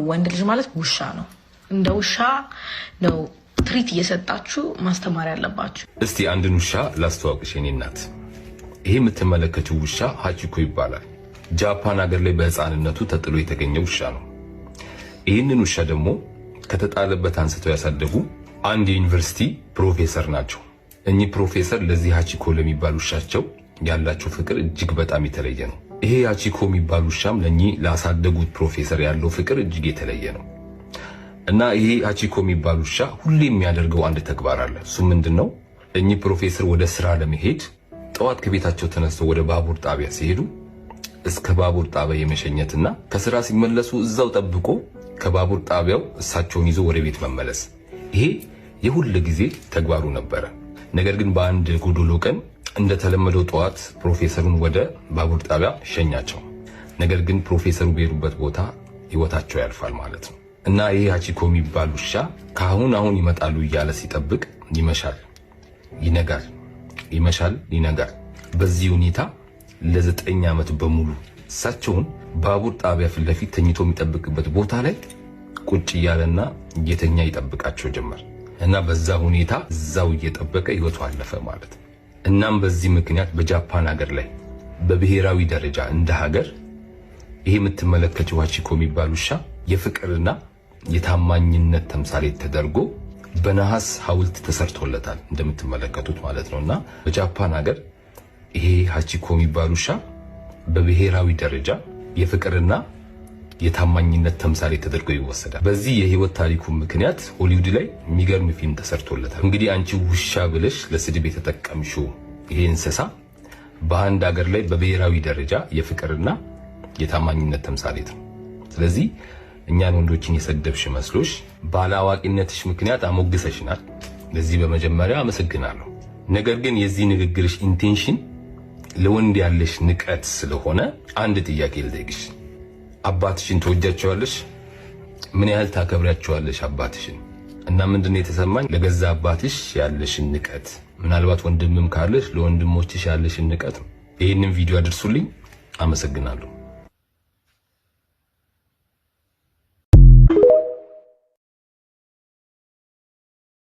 ወንድ ልጅ ማለት ውሻ ነው። እንደ ውሻ ነው treat እየሰጣችሁ ማስተማር ያለባችሁ። እስቲ አንድን ውሻ ላስተዋውቅሽ የኔ እናት። ይሄ የምትመለከችው ውሻ ሀቺኮ ይባላል። ጃፓን ሀገር ላይ በህፃንነቱ ተጥሎ የተገኘ ውሻ ነው። ይህንን ውሻ ደግሞ ከተጣለበት አንስተው ያሳደጉ አንድ የዩኒቨርሲቲ ፕሮፌሰር ናቸው። እኚህ ፕሮፌሰር ለዚህ ሀቺኮ ለሚባል ውሻቸው ያላቸው ፍቅር እጅግ በጣም የተለየ ነው። ይሄ ሀቺኮ የሚባል ውሻም ለእኚህ ላሳደጉት ፕሮፌሰር ያለው ፍቅር እጅግ የተለየ ነው። እና ይሄ ሀቺኮ የሚባል ውሻ ሁሌ የሚያደርገው አንድ ተግባር አለ። እሱ ምንድን ነው? እኚህ ፕሮፌሰር ወደ ስራ ለመሄድ ጠዋት ከቤታቸው ተነስተው ወደ ባቡር ጣቢያ ሲሄዱ እስከ ባቡር ጣቢያ የመሸኘትና ከስራ ሲመለሱ እዛው ጠብቆ ከባቡር ጣቢያው እሳቸውን ይዞ ወደ ቤት መመለስ፣ ይሄ የሁል ጊዜ ተግባሩ ነበረ። ነገር ግን በአንድ ጎዶሎ ቀን እንደተለመደው ጠዋት ፕሮፌሰሩን ወደ ባቡር ጣቢያ ሸኛቸው። ነገር ግን ፕሮፌሰሩ በሄዱበት ቦታ ህይወታቸው ያልፋል ማለት ነው። እና ይሄ ሀቺኮ የሚባል ውሻ ከአሁን አሁን ይመጣሉ እያለ ሲጠብቅ ይመሻል፣ ይነጋል፣ ይመሻል፣ ይነጋል። በዚህ ሁኔታ ለ9 ዓመት በሙሉ እሳቸውን ባቡር ጣቢያ ፊት ለፊት ተኝቶ የሚጠብቅበት ቦታ ላይ ቁጭ እያለና እየተኛ ይጠብቃቸው ጀመር። እና በዛ ሁኔታ እዛው እየጠበቀ ህይወቱ አለፈ ማለት ነው። እናም በዚህ ምክንያት በጃፓን ሀገር ላይ በብሔራዊ ደረጃ እንደ ሀገር ይሄ የምትመለከችው ሀቺኮ የሚባል ውሻ የፍቅርና የታማኝነት ተምሳሌት ተደርጎ በነሐስ ሐውልት ተሰርቶለታል፣ እንደምትመለከቱት ማለት ነው። እና በጃፓን ሀገር ይሄ ሀቺኮ የሚባል ውሻ በብሔራዊ ደረጃ የፍቅርና የታማኝነት ተምሳሌት ተደርጎ ይወሰዳል። በዚህ የህይወት ታሪኩ ምክንያት ሆሊውድ ላይ የሚገርም ፊልም ተሰርቶለታል። እንግዲህ አንቺ ውሻ ብለሽ ለስድብ የተጠቀምሽው ይሄ እንስሳ በአንድ ሀገር ላይ በብሔራዊ ደረጃ የፍቅርና የታማኝነት ተምሳሌት ነው። ስለዚህ እኛን ወንዶችን የሰደብሽ መስሎሽ ባለአዋቂነትሽ ምክንያት አሞግሰሽናል። ለዚህ በመጀመሪያ አመሰግናለሁ። ነገር ግን የዚህ ንግግርሽ intention ለወንድ ያለሽ ንቀት ስለሆነ አንድ ጥያቄ ልጠይቅሽ። አባትሽን ትወጃቸዋለሽ? ምን ያህል ታከብሪያቸዋለሽ አባትሽን? እና ምንድን ነው የተሰማኝ፣ ለገዛ አባትሽ ያለሽን ንቀት፣ ምናልባት ወንድምም ካለሽ ለወንድሞችሽ ያለሽን ንቀት ነው። ይህንን ቪዲዮ አድርሱልኝ። አመሰግናለሁ።